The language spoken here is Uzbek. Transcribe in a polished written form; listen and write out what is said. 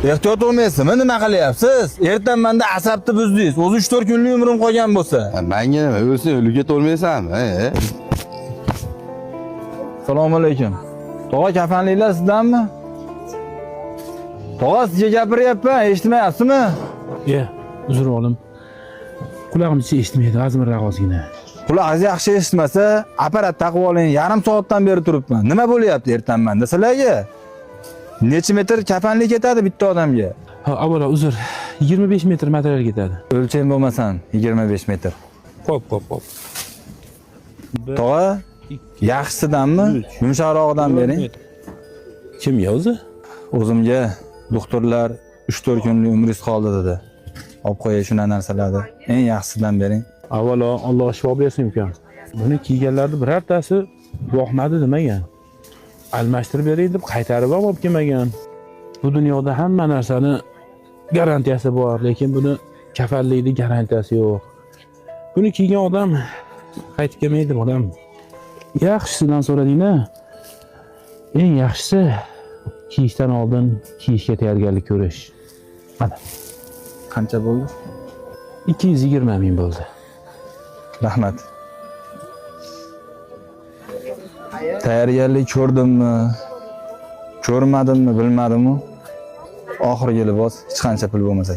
Ehtiyot bo'lmaysizmi? Nima qilyapsiz? Ertan menda asabni buzdingiz. O'zi 3-4 kunlik umrim qolgan bo'lsa. Ha, manga nima, o'lsang o'lib ketolmaysanmi? E? Assalomu alaykum. Tog'a, kafanliklar sizdanmi? Tog'a, sizga gapiryapman, eshitmayapsizmi? Ye, uzr o'g'lim. Qulog'im ichi eshitmaydi, azmirroq ozgina. Qulog'ingiz yaxshi eshitmasa, apparat taqib oling. Yarim soatdan beri turibman. Nima bo'lyapti ertanman desalarga? Necha metr kafanlik ketadi bitta odamga? Ha, avvalo uzr. 25 metr material ketadi. O'lchang bo'lmasan 25 metr. Xo'p, xo'p, xo'p. Tog'a, yaxshisidanmi? Yumshoqrog'idan bering. Kimga o'zi? O'zimga doktorlar 3-4 kunlik umringiz qoldi dedi. Olib qo'yay shuna narsalarni. Eng yaxshisidan bering. Avvalo Alloh shifo bersin ukam. Buni kiyganlarni birortasi yoqmadi demagan. Almashtirib bering deb qaytarib ham olib kelmagan. Bu dunyoda hamma narsani garantiyasi bor, lekin buni kafanlikni garantiyasi yo'q. Buni kiygan odam qaytib kelmaydi bolam. Yaxshisidan so'rading-a? Eng yaxshisi kiyishdan oldin kiyishga tayyorgarlik ko'rish. Mana Qancha bo'ldi? 220 ming bo'ldi. Rahmat. Tayyorgarlik ko'rdimmi? Ko'rmadimmi, bilmadimu. Oxirgi libos hech qancha pul bo'lmasa.